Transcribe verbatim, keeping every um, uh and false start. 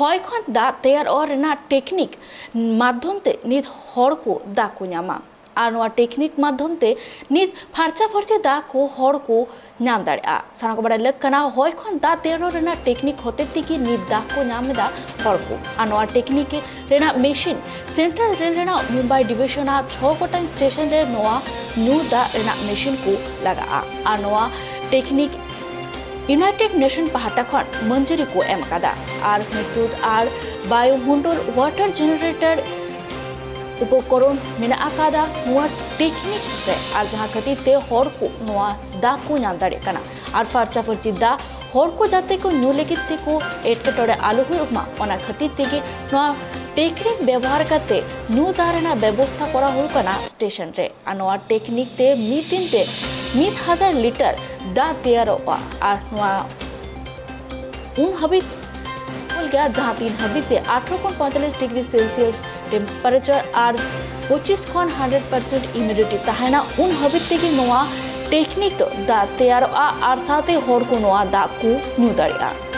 ᱦᱚᱭ ᱠᱷᱚᱱ ᱫᱟᱜ ᱛᱮᱭᱟᱨᱚᱜ ᱨᱮᱱᱟᱜ ᱴᱮᱠᱱᱤᱠ ᱢᱟᱫᱽᱫᱷᱚᱢ ᱛᱮ ᱱᱤᱛ ᱦᱚᱲ ᱠᱚ ᱫᱟᱜ ᱠᱚ ᱧᱟᱢᱟ᱾ ᱟᱨ ᱱᱚᱣᱟ ᱴᱮᱠᱱᱤᱠ ᱢᱟᱫᱽᱫᱷᱚᱢ ᱛᱮ ᱱᱤᱛ ᱯᱷᱟᱨᱪᱟ ᱯᱷᱟᱹᱨᱪᱤ ᱫᱟᱜ ᱠᱚ ᱦᱚᱲ ᱠᱚ ᱧᱟᱢ ᱫᱟᱲᱮᱭᱟᱜᱼᱟ᱾ ᱥᱟᱱᱟᱢ ᱠᱚ ᱵᱟᱲᱟᱭ ᱞᱟᱹᱠ ᱠᱟᱱᱟ, ᱦᱚᱭ ᱠᱷᱚᱱ ᱫᱟᱜ ᱛᱮᱭᱟᱨᱚᱜ ᱨᱮᱱᱟᱜ ᱴᱮᱠᱱᱤᱠ ᱦᱚᱛᱮ ᱛᱮᱜᱮ ᱱᱤᱛ ᱫᱟᱜ ᱠᱚ ᱧᱟᱢ ᱮᱫᱟ ᱦᱚᱲ ᱠᱚ᱾ ᱟᱨ ᱱᱚᱣᱟ ᱴᱮᱠᱱᱤᱠ ᱨᱮᱱᱟᱜ ᱢᱮᱥᱤᱱ ᱥᱮᱱᱴᱨᱟᱞ ᱨᱮᱞ ᱨᱮᱱᱟᱜ ᱢᱩᱢᱵᱟᱭ ᱰᱤᱵᱤᱡᱚᱱ ᱟᱜ ᱪᱷᱚ ᱜᱚᱴᱟᱝ ᱥᱴᱮᱥᱚᱱ ᱨᱮ ᱱᱚᱣᱟ ᱧᱩ ᱫᱟᱜ ᱨᱮᱱᱟᱜ ᱢᱮᱥᱤᱱ ᱠᱚ ᱞᱟᱜᱟᱜᱼᱟ᱾ ᱟᱨ ᱱᱚᱣᱟ ᱴᱮᱠᱱᱤᱠ ᱤᱭᱩᱱᱟᱭᱴᱮᱰ ᱱᱮᱥᱚᱱ ᱯᱟᱦᱴᱟ ᱠᱷᱚᱱ ᱢᱚᱧᱡᱩᱨᱤ ᱠᱚ ᱮᱢ ᱟᱠᱟᱫᱟ᱾ ᱟᱨ ᱵᱤᱫᱽᱭᱩᱛ ᱟᱨ ᱵᱟᱭᱩᱢᱚᱱᱰᱚᱞ ᱣᱟᱴᱟᱨ ᱡᱮᱱᱟᱨᱮᱴᱚᱨ ᱩᱯᱚᱠᱚᱨᱚᱱ ᱢᱮᱱᱟᱜ ᱟᱠᱟᱫᱟ ᱱᱚᱣᱟ ᱴᱮᱠᱱᱤᱠ ᱨᱮ, ᱟᱨ ᱡᱟᱦᱟᱸ ᱠᱷᱟᱹᱛᱤᱨ ᱛᱮ ᱦᱚᱲ ᱠᱚ ᱱᱚᱣᱟ ᱫᱟᱜ ᱠᱚ ᱧᱟᱢ ᱫᱟᱲᱮᱭᱟᱜ ᱠᱟᱱᱟ᱾ ᱟᱨ ᱯᱷᱟᱨᱪᱟ ᱯᱷᱟᱹᱨᱪᱤ ᱫᱟᱜ ᱦᱚᱲ ᱠᱚ ᱡᱟᱛᱮ ᱠᱚ ᱧᱩ ᱞᱟᱹᱜᱤᱫ ᱛᱮᱠᱚ ᱮᱴᱠᱮᱴᱚᱬᱮ ᱟᱞᱚ ᱦᱩᱭᱩᱜ ᱢᱟ, ᱚᱱᱟ ᱠᱷᱟᱹᱛᱤᱨ ᱛᱮᱜᱮ ᱱᱚᱣᱟ ᱴᱮᱠᱱᱤᱠ ᱵᱮᱵᱚᱦᱟᱨ ᱠᱟᱛᱮ ᱧᱩ ᱫᱟᱜ ᱨᱮᱱᱟᱜ ᱵᱮᱵᱚᱥᱛᱷᱟ ᱠᱚᱨᱟᱣ ᱦᱩᱭᱩᱜ ᱠᱟᱱᱟ ᱥᱴᱮᱥᱚᱱ ᱨᱮ᱾ ᱟᱨ ᱱᱚᱣᱟ ᱴᱮᱠᱱᱤᱠ ᱛᱮ ᱢᱤᱫ ᱫᱤᱱ ᱛᱮ ᱢᱤᱫ ᱦᱟᱡᱟᱨ ᱞᱤᱴᱟᱨ ᱫᱟᱜ ᱛᱮᱭᱟᱨᱚᱜᱼᱟ᱾ ᱟᱨ ᱱᱚᱣᱟ ᱩᱱ ᱦᱟᱹᱵᱤᱡ ᱜᱮᱭᱟ, ᱡᱟᱦᱟᱸ ᱛᱤᱱ ᱦᱟᱹᱵᱤᱡ ᱛᱮ ᱟᱴᱷᱨᱚ ᱠᱷᱚᱱ ᱯᱚᱸᱭᱛᱟᱞᱤᱥ ᱰᱤᱜᱽᱨᱤ ᱥᱮᱞᱥᱤᱭᱟᱥ ᱴᱮᱢᱯᱟᱨᱮᱪᱟᱨ ᱟᱨ ᱯᱚᱸᱪᱤᱥ ᱠᱷᱚᱱ ᱦᱟᱱᱰᱨᱮᱰ ᱯᱟᱨᱥᱮᱱᱴ ᱦᱤᱭᱩᱢᱤᱰᱤᱴᱤ ᱛᱟᱦᱮᱱᱟ, ᱩᱱ ᱦᱟᱹᱵᱤᱡ ᱛᱮᱜᱮ ᱱᱚᱣᱟ ᱴᱮᱠᱱᱤᱠ ᱫᱚ ᱫᱟᱜ ᱛᱮᱭᱟᱨᱚᱜᱼᱟ ᱟᱨ ᱥᱟᱶᱛᱮ ᱦᱚᱲ ᱠᱚ ᱱᱚᱣᱟ ᱫᱟᱜ ᱠᱚ ᱧᱩ ᱫᱟᱲᱮᱭᱟᱜᱼᱟ᱾